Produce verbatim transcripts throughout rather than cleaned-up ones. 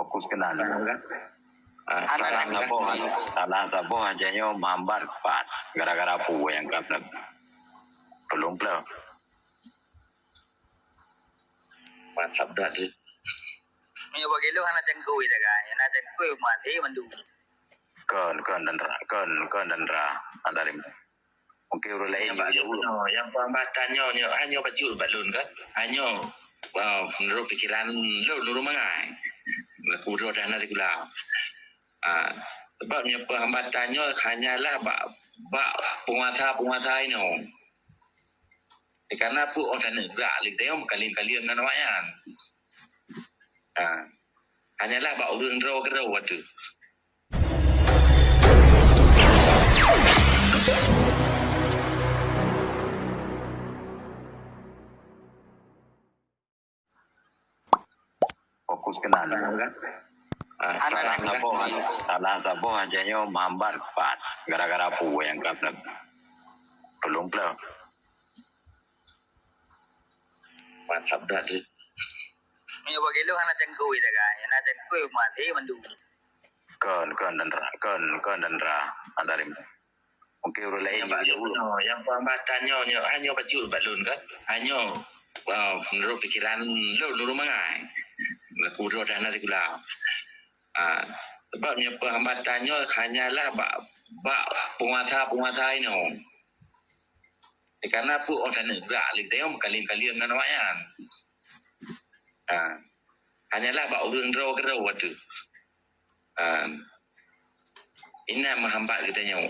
Fokus keunan. Ah, salah saboh, salah saboh aja nyoe meuhambat pat gara-gara peue nyang ka teupeuleueng. Mantap dah tu. Meunyoe bagi lôn hana cangkui dah kan. Hana cangkui mati mandum. Kon, kon dan ra, kon, kon dan ra. Antarim. Mungkin ureueng laén nyang jaweueb. Nyang peuhambatan nyoe, nyoe, hanyoe bacut bak lôn kan. Hanyoe, ah, menurut pikiran lôn, ureueng mangai. Laku droe dah na sikula. Ah, sebab nyang peuhambatan nyoe hanyalah bak, bak penguasa-penguasa inoe. Karena peue oh taneuk gerak lé tayong kalian-kalian nan awaknyan. Ha. Hanyalah bak ureueng droe keudroe tu. Fokus keunan. Ah, salah saboh, salah saboh aja nyoe meuhambat pat gara-gara peue nyang ka teupeuleueng. Mantap dah tu. Meunyoe bagi lôn hana cangkui dah kan. Hana cangkui mati mandum. Kon, kon dan ra, kon, kon dan ra. Antarim. Mungkin ureueng laén nyang jaweueb. Nyang peuhambatan nyoe, nyoe, hanyoe bacut bak lôn kan. Hanyoe, ah, menurut pikiran lôn, ureueng mangai. Laku droe dah na sikula. Ah, sebab nyang peuhambatan nyoe hanyalah bak, bak penguasa-penguasa inoe. Karena peue oh taneuk gerak lé tayong kalian-kalian nan awaknyan. Ha. Hanyalah bak ureueng droe keudroe tu. Ha. Inan meuhambat geutanyoe.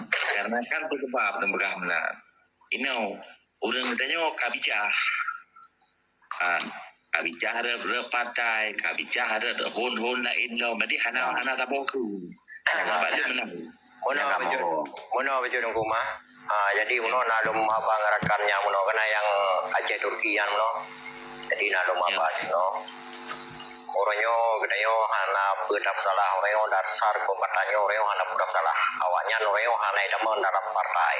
Karena kan peusabab lôn peugah meunan. Inoe, ureueng geutanyoe ka bijah. Ha, ka bijah rot, rot partai, ka bijah rot hon-hon laén lom. Jadi hana, hana taboh keu. Hana bak lôn meunan. Meunoe bacut, meunoe bacut Teungku Umar. Ha, jadi meunoe na lôn haba ngon rakan nyan meunoe, keunan nyang Aceh Turki nyan meunoe. Jadi na lôn haba cit meunoe. Uroe nyoe geutanyoe hana peue tapeusalah, uroe nyoe dasar keuhormatan nyoe uroe nyoe hana peue tapeusalah. Awaknyan uroe nyoe hana tamong dalam partai.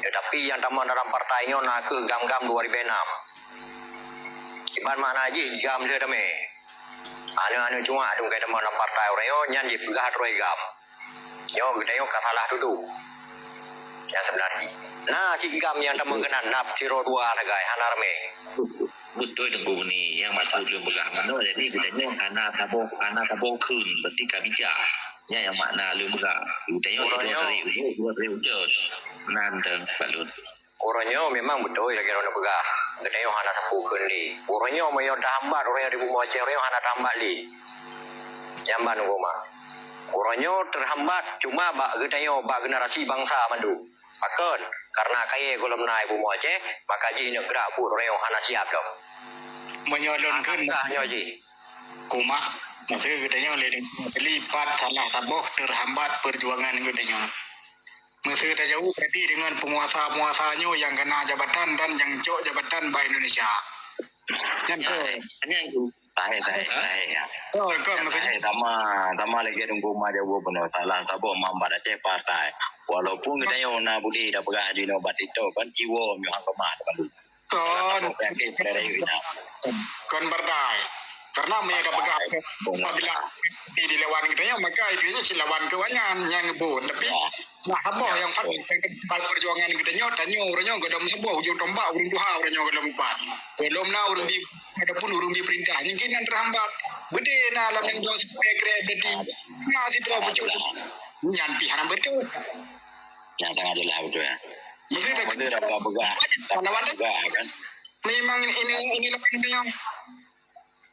Tetapi nyang tamong dalam partai nyoe na kheueh GAM-GAM dua ribu enam. Kiban makna jih GAM lheueh damé. Aneuk-aneuk cuak dum kai tamong lam partai uroe nyoe nyan jipeugah droe GAM. Nyoe geutanyoe ka salah tutoe. Nyang seubeuna jih. Na cit GAM nyang tamong keunan na sidroe dua sagai hana ramé. Beutôi Teungku Muni, nyang maksud lôn peugah meunoe, jadi geutanyoe hana taboh, hana taboh kheun, berarti ka bijah. Nyan nyang makna lôn peugah. Geutanyoe sidroe tarék ujeut, sidroe tarék ujeut. Nan teuh bak lôn. Uroe nyoe memang beutôi lagèe droeneuh peugah. Geutanyoe hana sapeue kheun lé. Uroe nyoe meunyoe tahambat, uroe nyoe di bumoe Aceh, uroe nyoe hana tahambat lé. Nyan ban Teungku Umar. Uroe nyoe teuhambat cuma bak geutanyoe, bak generasi bansa mandum. Pakon? Karena kayèe gohlom na i bumoe Aceh, maka jih neuk grak buet uroe nyoe hana siap lom. Meunyoe lôn kheun, nyoe jih. Teungku Umar, meuseu geutanyoe lé, meuseu pat salah saboh teuhambat peujuangan geutanyoe. Meuseu tajaweueb berarti deungon peunguasa-peunguasa nyoe nyang kana jabatan dan nyang cok jabatan bak Indonesia. Nyan keuh. Nyan keuh. Tahe, tahe, tahe, ya. Oh, kon maksud jih. Tahe, sama, sama lagèe Teungku Umar jaweueb bunoe. Salah saboh meuhambat Aceh partai. Walaupun geutanyoe na bulèh tapeugah jinoe bak TikTok, kan jiwoe meuhang keumah teuma. Kon. Kon partai. Karena meunyoe tapeugah apabila di, dilawan geutanyoe, maka itu nyoe cit lawan keu awaknyan nyang ngebut. Tapi nah saboh nyang pat, pat perjuangan geutanyoe, tanyoe uroe nyoe gohlom saboh ujong tombak, ureueng tuha uroe nyoe gohlom pat. Gohlom na ureueng bi, adapun ureueng bi peurintah, nyang keunan teuhambat. Beudé na lam nyang dua siplek krek berarti. Na sidroe pucuk. Nyan pih hana beutôi. Nyang tengah jeulaih beutôi, ya. Mesti dah, mesti dah peugah. Lawan dah. Peugah, kan? Memang ini, ini lawan dia.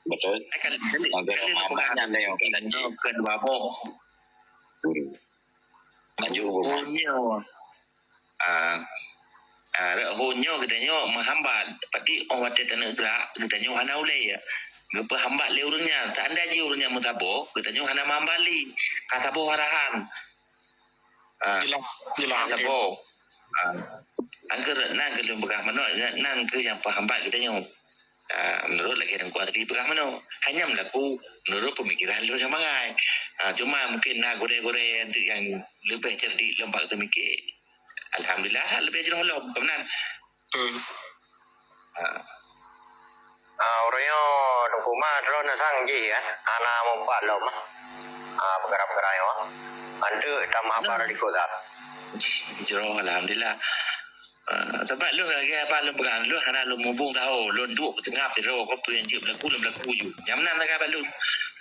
Betul. Akan, akan peugah nyan dia, kan? Nyoe kedua boh. Hmm. Maju, oh, nyoe. Ah, ah, rot hon nyoe geutanyoe meuhambat. Pati oh watèe taneuk grak, geutanyoe hana ulèe. Geupeuhambat lé ureueng nyan. Seandai jih ureueng nyan meusaboh, geutanyoe hana meuhambat lé. Ka saboh arahan. Ah, jeulaih, jeulaih. Ka saboh. Ah, angker nan keuh lôn peugah meunoe, nan keuh nyang peuhambat geutanyoe. Ah, menurut lagèe Teungku Azli peugah meunoe, hanya meulaku menurut pemikiran lôn nyang bangai. Ah, cuma mungkin na gurèe-gurèe nyang leubeh cerdik lom bak teumikir. Alhamdulillah, that leubeh jroh lom, kon meunan. Hmm. Ah. Ah, uroe nyoe Teungku Ma, droeneuh sang jih kan. Hana meupat lom ah. Ah, peukara-peukara nyoe. Anteuk tameuhaba di kota. Jroh, alhamdulillah. Ah, sabab lôn lagèe apa lôn peugah, lôn hana lôn muphom tahu, lôn duek peuteungab sidroe, ko peue nyang jeuet beulaku, lôn beulaku ju. Nyang meunan lagèe apa lôn.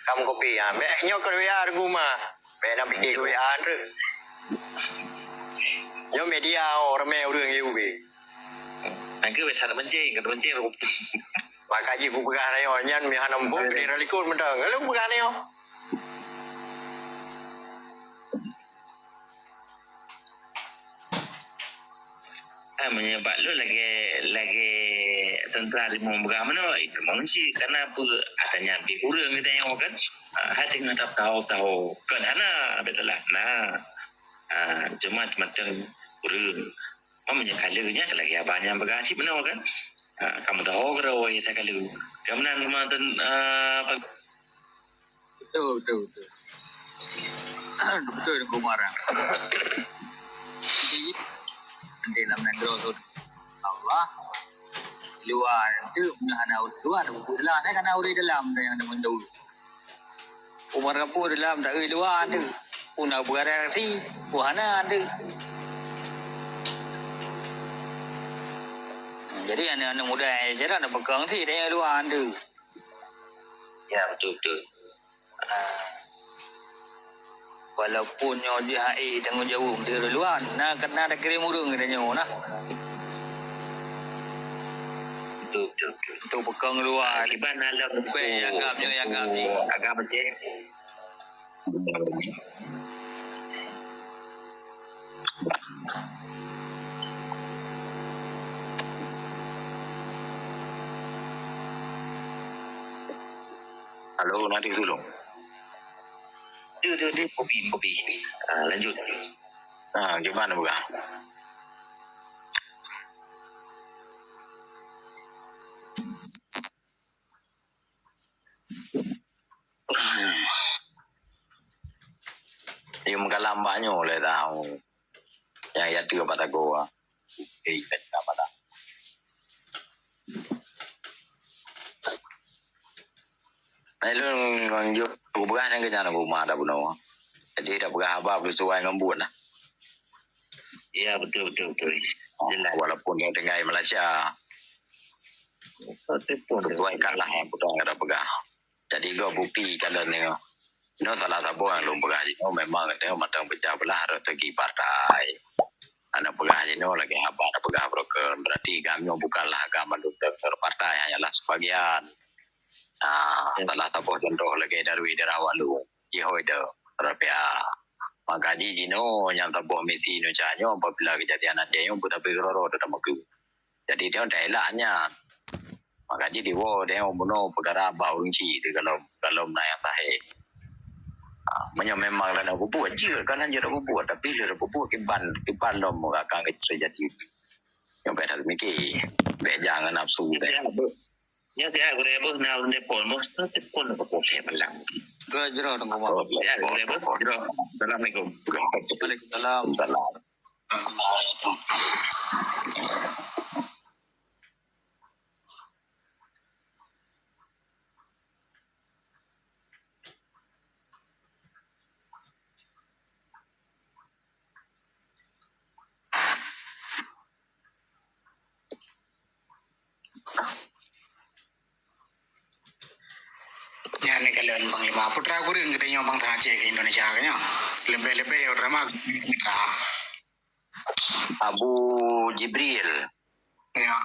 Kam kopi ya. Bèk nyoe keu W A Teungku Ma. Bèk na pike keu W A anteuk. Nyoe media oh, ramè ureueng U B. Nangkeuh bèk that meunceng, that meunceng. Maka jih kupeugah nyoe, nyan meuhana muphom, di ralikot mantong. Lalu kupeugah nyoe. Ah, meunyoe bak lôn lagèe, lagèe teuntara limong peugah meunoe, eh, memang cit, karena peue, ata nyan pih kureueng geutanyoe kan. Ah, hai teungoh tapeutaho-taho, kon hana, beutôi lah, na. Ah, cuma mantong kureueng. Meunyoe ka lheueh nyan, lagèe abang nyan peugah cit meunoe kan. Ah, ka meudaho keudroe, ka lheueh. Ka meunan mantong, ah, Betul, betul, betul. Betul, Teungku Umar. Jadi, nanti lam nanggroe tu, Allah, luwa tu, meunyoe hana ureueng luwa, ada buku dalam. Saya kan ureueng dalam, ada yang ada menjauh. Umar kapur dalam, tak ada luwa tu. Pun nak berada si, pun hana tu. Jadi, aneuk-aneuk muda yang jalan, ada pegang si, ada yang luwa tu. Ya, betul, betul. Ah. Walaupun nyoe jih hai tanggong jaweueb di luwa, na, na takirém ureueng geutanyoe na. Betul, betul, betul. Untuk peukong luwa. Ah, kiban na lom. Bèk, nyang agam nyoe, nyang agam nyoe. Agam Aceh. Halo, na di tulông. Dia, dia, dia kopi, kopi. Ah, lanjut. Ah, gimana, Bang? Yum kalam banyoe lé tahu. Nyang ya teuk bak tagoe. Eh, tak apa dah. Hai lôn ngon jok peugah nyang keu nyan guma dak bunoe. Jadi dak peugah haba beuseuwai ngon buet nah. Ya, betul, betul, betul. Jelas. Walaupun dia tinggal di Malaysia. Betul, betul. Tuan kalah nyang putong kada peugah. Jadi, gok bukti kalau ni. Nyoe salah saboh nyang lôn peugah jinoe memang tengok mantong pecah belah dari segi partai. Aneuk peugah jinoe lagèe haba aneuk peugah broken. Berarti GAM nyoe bukanlah GAM mandum dari partai, hanyalah sebagian. Ah, salah saboh contoh lagèe Darwi Dara Walu. Jihôi deuh, Rabia. Maka jih jinoe nyang saboh misi Indonesia nyoe apabila kejadian Aceh nyoe beutabi keudroe-droe teutamong. Jadi nyoe dak elak nyan. Maka jih diwoe nyoe bunoe peukara bak ureueng chik di dalam, dalam na nyang sahé. Ah, meunyoe memang ka na peubuet, jeuet ka na jeuet peubuet, tapi lé peubuet kiban, kiban lom akan teujadi. Nyoe bèk that miki, bèk jangan nafsu deh. Ya, bu. Nyan siat gurèe beuh na ureueng telepon, beuh, telepon ka poh lhèe malam. Gurèe jroh Teungku Umar. Ya, gurèe beuh, jroh. Assalamualaikum. Waalaikumsalam. Salam. Nyan ni kalon Panglima Putra kureueng geutanyoe bangsa Aceh keu Indonesia keu nyoe. Leubeh-leubeh ya ulama Sumatera. Abu Jibril. Ya.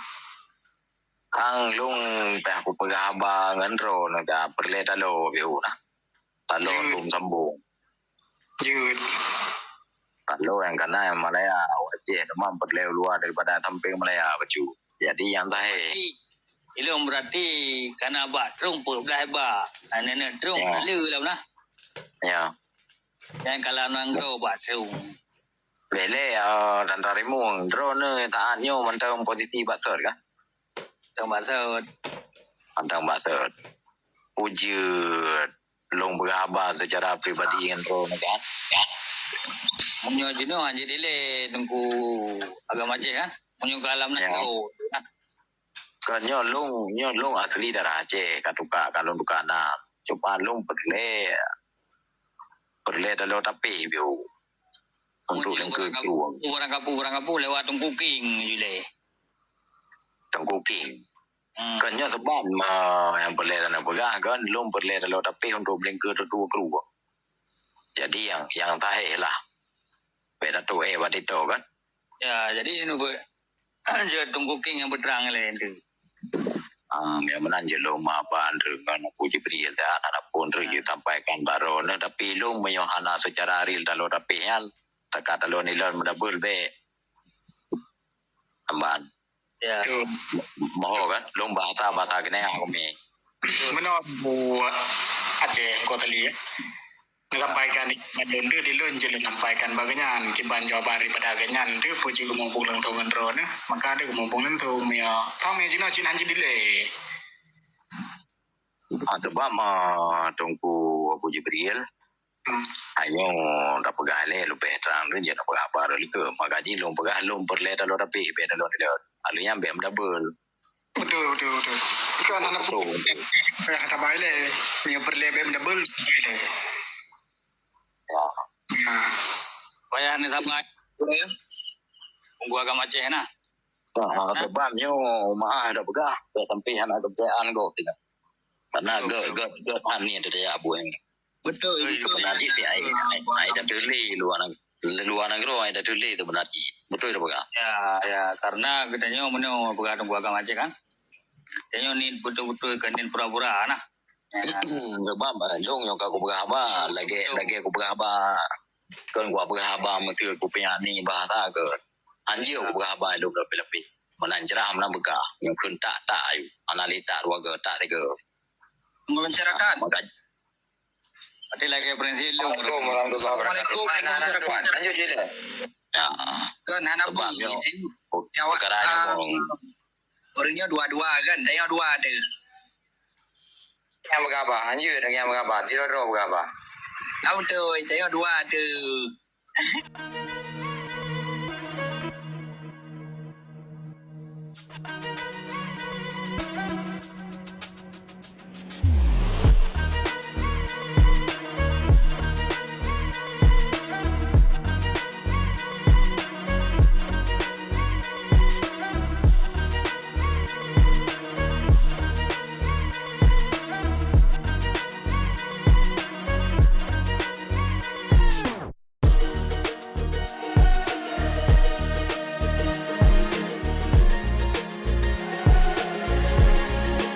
Kang lôn pih kupeugah haba ngon droeneuh ka peureulèe talo bihu nah. Talo Jeuet. Lôn sambung. Jeuet. Talo nyang kana nyang Malaya, Aceh teuma peureulèe luwa daripada sampéng Malaya bacut. Jadi nyang sahé. Berarti, ilôn berarti kana bak Trung peuet blah iba. Aneuk-aneuk Trung Ya. Lalu lom nah. Ya. Nyang kalau nanggroe bak Trung. Bèk lé, ah, dan tarimu, droeneuh taát nyoe mantong posisi bak sot kah? Mantong bak sot. Mantong bak sot. Peue jeuet lôn peugah haba secara pribadi ngon droeneuh kan? Meunyoe jinoe hana jidilèe Teungku Agam Aceh kan? Meunyoe ka lam Ya. Nanggroe, kan? Kan nyoe lôn, nyoe lôn asli darah Aceh, ka tuka, ka lôn tuka nam. Cuma lôn peureulée, peureulée taloe tapéh biôh. Untuk leungkeu krueng. Barang kapu, barang kapu lewat Teungku King jilée. Teungku King. Hmm. Kan nyoe sebab, ma, nyang peureulée taloe peugah kan, lôn peureulée taloe tapéh untuk leungkeu tutoe krueng. Jadi nyang, nyang sahih lah. Bèk tatuek bak TikTok kan. Ya, jadi nyoe beu-, jeuet Teungku King nyang beutrang lé tu. Ah, nyang meunan jeuet lôn maaf ban treuk ngon Abu Jibril dan hana pun treuk jeuet sampaikan baro nyoe, tapi lôn meunyoe hana secara real taloe tapéh nyan, takat taloe nilon meudabel bèk. Amban. Ya. Tu. Moho kan? Lôn bahasa, bahasa keuneuk kami. Meunoe buet Aceh ko tali, ya. Neusampaikan mandum tu di lôn jeuet lôn sampaikan bak geuhnyan, kiban jawaban daripada geuhnyan tu peue jeuet geumuphom langsong ngon droeneuh, maka deuh geumuphom langsong, ya. Tam ya jinoe cit han jidilée. Ah, sebab, ah, Teungku Abu Jibril, hmm, ayo tapeugah lé leubeh trang tu jeuet tapeugah apa lé ke. Maka jih lôn peugah lôn peureulée taloe tapéh, bèk taloe nilon. Lalu nyan bèk meudabel. Betul, betul, betul. Kan hana payah sabai lé. Meunyoe peureulée bèk meudabel, sabai lé. Ya. Nah. Payah ni sabai. Tunggu agam Aceh nah. Ah, sebab nyoe maah dah peugah, bèk sampai hana kepercayaan gob tinggal. Karena betul, göt, betul, göt, göt han ni tu dia buah ni. Betul, betul. Betul. Betul. Betul. Ai, ai, ai dah tuli luar nang-, luar nanggroe ai dah tuli tu beunari. Betul dah peugah. Ya, ya, karena geutanyoe meunyoe peugah Teungku agam Aceh kan. Geutanyoe ni betul-betul keu ni pura-pura nah. Ya. Sebab, eh, lôn nyang ka kupeugah haba, lagèe, betul, lagèe kupeugah haba. Kon kupeugah haba meuteue kupeuyak ni bahasa ke. Anjir kupeugah haba lôn leubeh-leubeh. Meunan cerah meunan beukah. Nyang kheun tak, tak ayue. Hana lé tak dua go, tak tiga go. Masyarakat. Maka Berarti lagèe prinsip lôn. Assalamualaikum warahmatullahi wabarakatuh. Assalamualaikum. Lanjut je dah. Ya. Kan hana sebab pun nyoe, nyoe, peukara nyoe, ah, ureueng nyoe dua-dua kan, tanyoe dua tu. Nyang beugaba, hanjeuet nyang beugaba, sidroe-droe beugaba. Tahu tu, tanyoe dua tu.